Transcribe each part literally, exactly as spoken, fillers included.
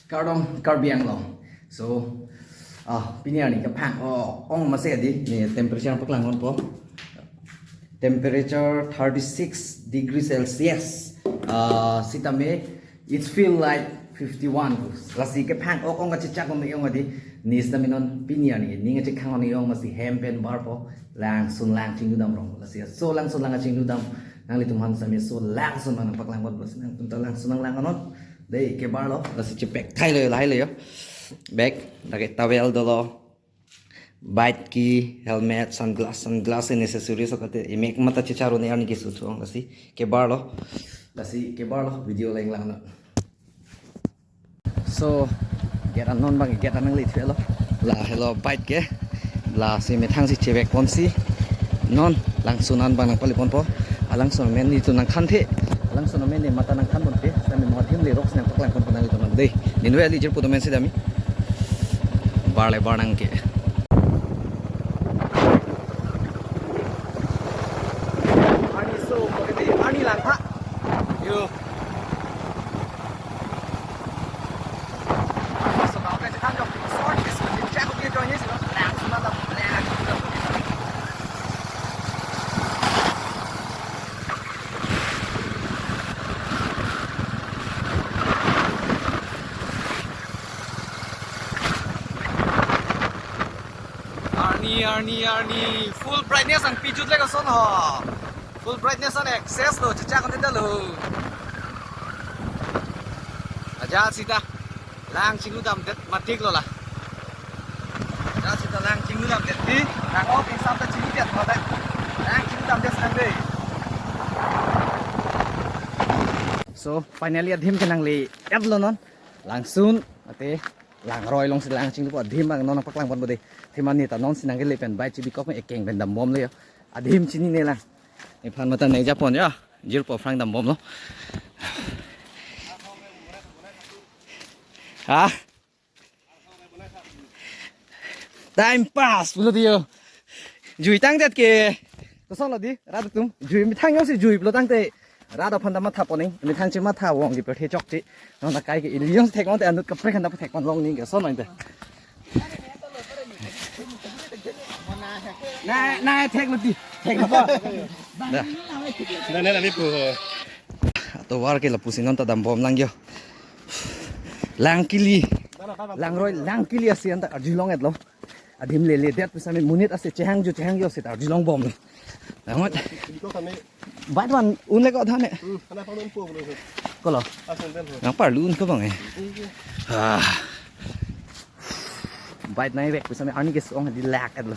Kardom Karbi Anglong. So, ah, pini arni kephang-ok ong masi adi, ne temperature paklang ponpo. Temperature thirty-six degree Celsius. Ah, sitame, it feel like fifty-one. Lasi kephang-ok ong kachechak ong adi, ne sitame non pini arni, ne ngachek khang ong ong masi hem pen barpo, langsun lang chinglu dam rong. Lasi, so langsun lang chinglu dam, nanglitum aphan sitame, so langsun lang paklang ponpo, lasi nangtum ta langsun lang lang non. Dei, kebarlo, lasi chepek thailo, lahai lo yo. Bag, lake towel dolo. Bike key, helmet, sunglass, sunglass, necessary so kate, imek mata checharo ne arni keso chong, lasi kebarlo. Lasi kebarlo, video lang lang non. So, gate an non bang, gate an nangle thelo. La helo bike ke. Lasi methang si chevek ponsi non langsun an bang nangpali ponpo. Alangsun amen netum nangthanthe. Alangsun amen ne mata nangthan ponpe. Sami mo adim le rok nangpaklang ponpo nanglitum dei. Ninve ali jirpo domen si dami. Bar le bar nangke. Arni so, arni langtha. Yo. Arni, arni, arni. Full brightness an pijut le koson ho. Full brightness an access lo, chechak ante lo. Ajat sita lang chinglu damdet matik lo la. Ajat sita lang chinglu damdet di. Nang o pingsam ta chinglu det mata. Lang chinglu damdet sang dei. So, finally adim ke nangle-et lo non. Langsun, ate langroi alongsi lang chinglu po adim bang non paklang ponpo dei. Thima ne ta non si nangle pen bai chibi kok ekeng pen dambomlo yo. Adim chinine lang. Nephan mata ne japon yo. Jirpo aphrang dambomlo. Ha? Time pass pulo dei yo. Jui tangdet ke. Koson lo dei, rat atum. Jui methang yo si jui pulo tangte. Rat aphan ta matha poning. Methang chematha vong ke perthe chokche. Non ta kai ke ili jongsi thek non te anut kaprek an ta thek pon long ning ke son non te. Na, na, thek lo dei. Thek lo. Da. Na, na, na, mi pu ho. Atovar ke lapusi non ta dambom lang yo. Lang kili. Langroi lang kili asi an ta arjulong-et lo. Adim lele det pusitame monit asi chehangjo chehangjo asi ta arjulongbom. Amat. Bike van un le ko dhane. Hmm, kana pa un po lo. Kolo. Asen den ho. Nangparlu un ko bang eh. Ah. Bike nai vek pusitame arni keso ong di lak-et lo.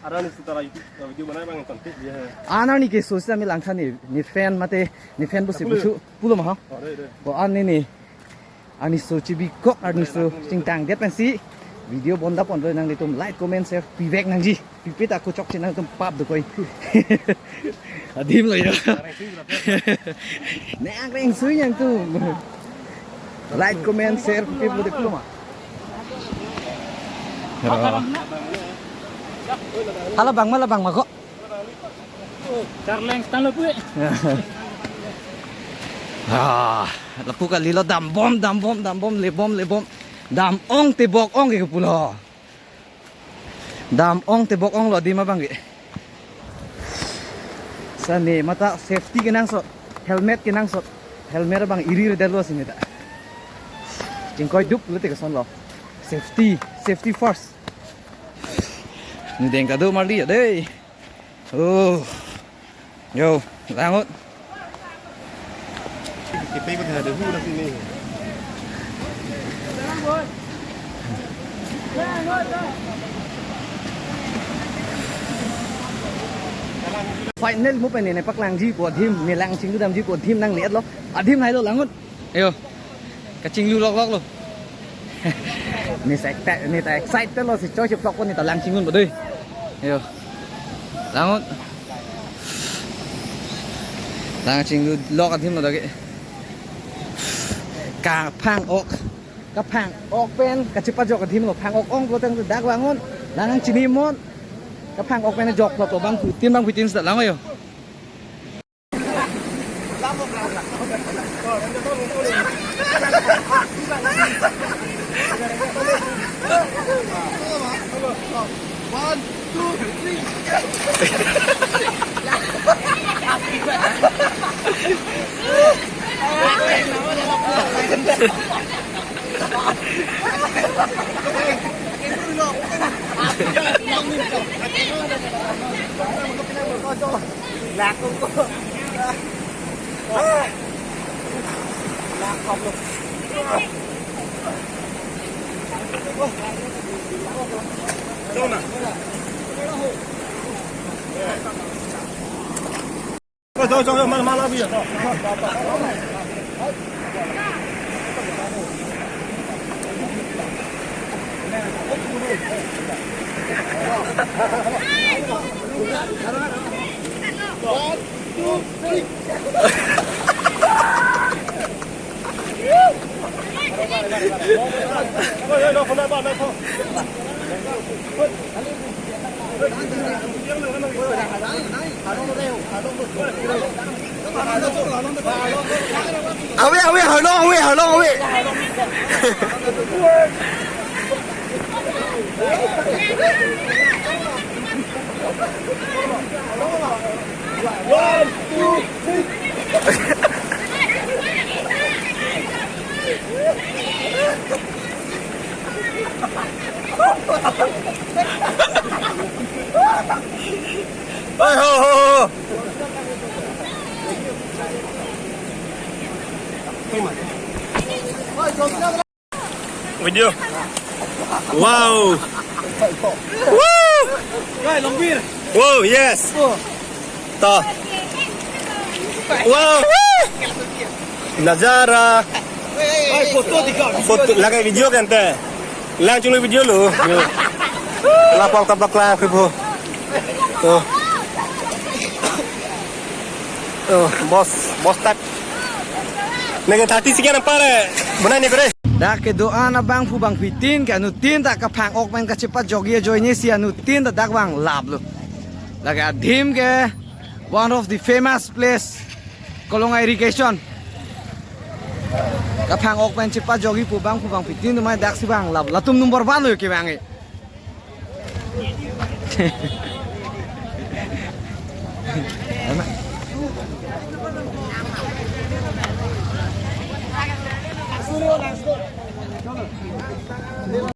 Arni sitara YouTube video banai bang konten dia. Arni keso sitame langtha ne, ne fan mate, ne fan pusi pusu pulo ma ha. Oh, dei, dei. Ko arni ne. Arni so chibi kok, arni so chingtang det pensi video bonda pon doi, nanglitum like, comment, share pivek nangji. Pipe ta kuchok chin nangtum pap dokoi. Adim lo yo. Nang reng sui nangtum. Like, comment, share pipe lo dek lo ma. Hala bang ma, la bang ma ko. Charleng stand lo pu. Ah, lapu kalilo dambom, dambom, dambom, lebom, lebom. Dam ong tebok ong ke pulo. Dam ong tebok ong lo adim abang ke. Sani mata safety kenangsot, helmet kenangsot. Helmet abang iri re delo sini ta. Chingkoi dup lo te koson lo. Safety, safety first. Ni deng kado marli ya dei. Oh. Yo, langot. Kipe ko thade hu na sini. Final mo pen ne paklangji po adim, ne lang chinglu damji po adim nangle-et lo. Adim hai lo langot. Ayo. Kachinglu lok lok lo. Ne sa ekta, ne ta excited lo si choi si plok ko ne ta lang chingun bodoi. Ayo. Langot. Lang chinglu lok adim lo dage. Kaphang-ok. Kaphang-ok pen kachepajok adim lo, phang-ok ong lo tang dak langot. Lang chini mon. Kaphang-ok pen jok lo to bang tin bang tin sa lang ayo. Awe, awe, halong, awe, halong, awe. Oi, ho, ho, ho. Video. Wow. Woo. Wow, yes. To. Wow. Nazara. Foto, lagai video kan te. Lang chunglo video lo. Yo. Lapang tabak lang, kribo. To. To, bos, bos tak. Negen thirty sekian apa le? Benar ni kore. Dak kedo-an abangphu bangphitin ke anuttin ta kaphang-ok pen kachepajokji ajoine si anuttin ta dak vanglaplo. Lake adim ke one of the famous place, Kolonga irrigation. Kaphang-ok pen chepajokji pu abangphu bangphitin atumai dak si vanglap. Latum number one lo kevang e.